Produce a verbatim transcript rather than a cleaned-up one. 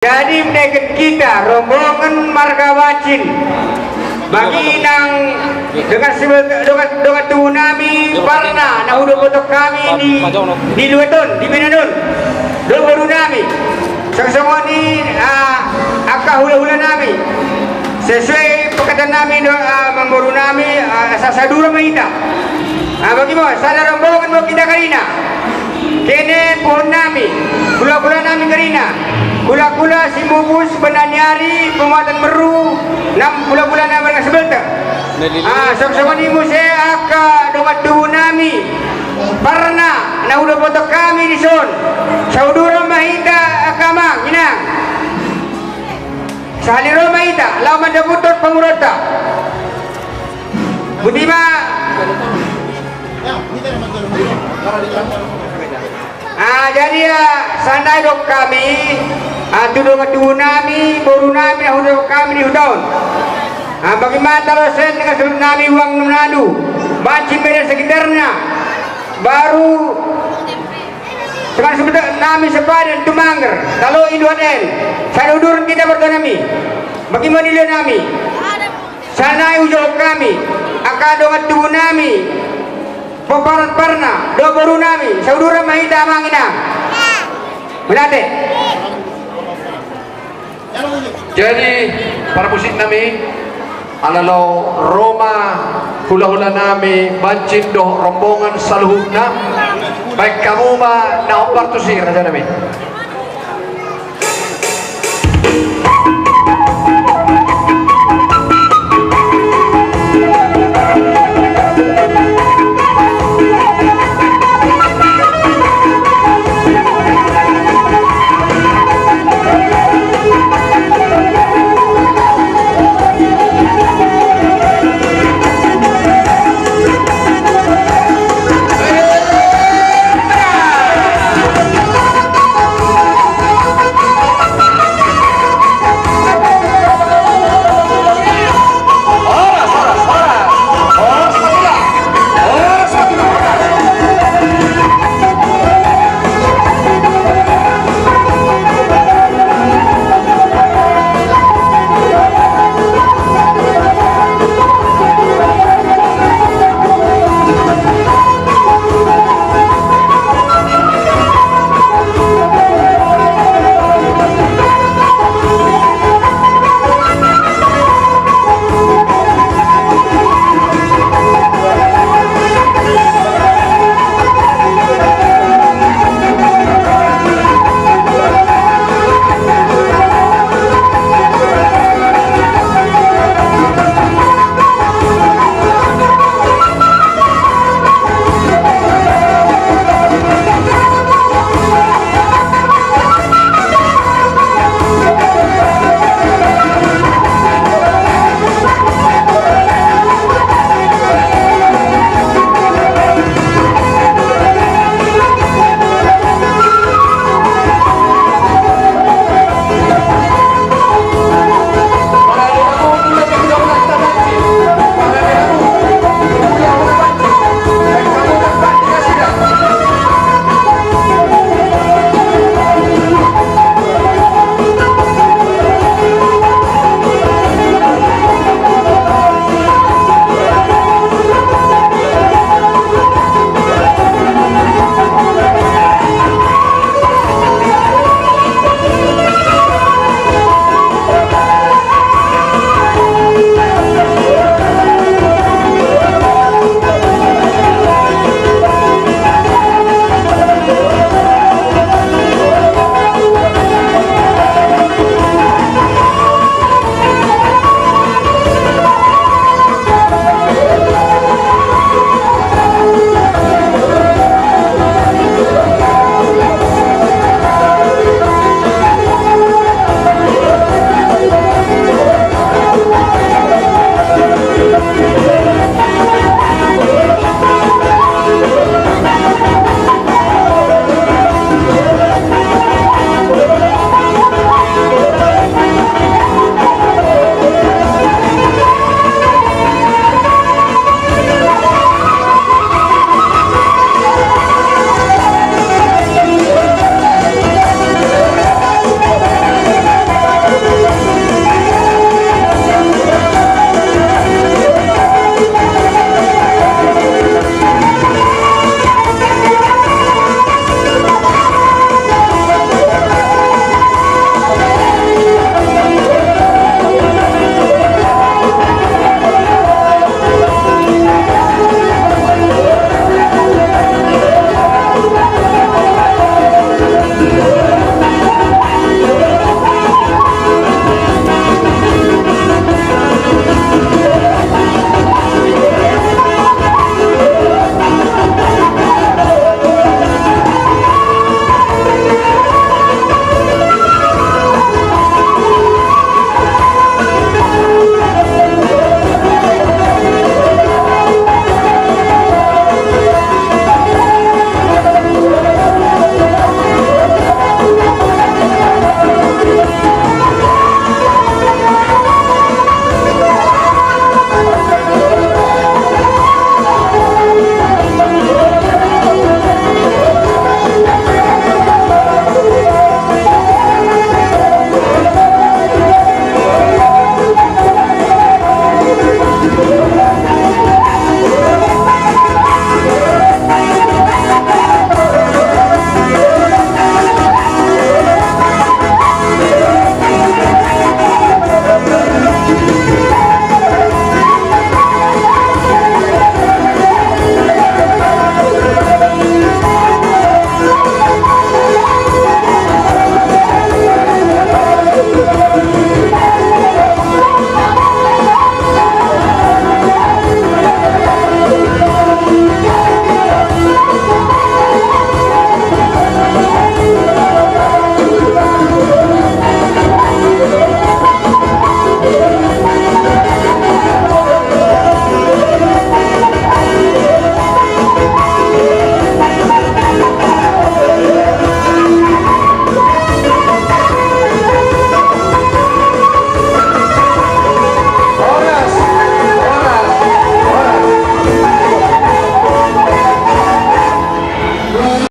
Jadi, meneken kita rombongen marga Bancin. Bagi nang dongan sebel-, dongan, dongan tubuh nami, parna nahuda boto kami di, di Luaton, di Binanon. Doh boru nami. Songon-songon i, ah, angka hula-hula nami. Sesuai pekatan nami doh, ah, amang boru nami, ah, asa sadura ma hita. Ah, bagi mo, sada rombongen mo kita karina. Kene puhun nami, kula-kula nami karina. Kula-kula Simbubus, Bendaniari, Pematang Meru, nang kula-kula nami marga Sebeltek. Ah, songon-songon i muse angka dongan tubuh nami. Parna nahuda boto kami dison. Saudura ma hita angka amang, inang. Sahali ro ma hita, laho mandabuthon panguranta. Boti ma. Ah, jadi, ah, sandai dohot kami, ah, tu dongan tubuh nami, boru nami, nahuda boto kami di huta on. Ah, bagi ma talosen dengan seluruh nami uang Manado, Bancin, Medan sekitarna. Baru dengan sebentar nami sepadan tu Mangger, talo i luat en. Sada uduren kita mertua nami. Bagi mo nilio nami. Sandai ujoh kami, angka dongan tubuh nami, poparan parna, dohot boru nami, saudura ma hita amang inang. Melihat e. Jadi, para musik nami, ala lao ro ma hula-hula nami Bancin dohot rombongen saluhutna, baing kamu ma na hombar tusi, raja nami.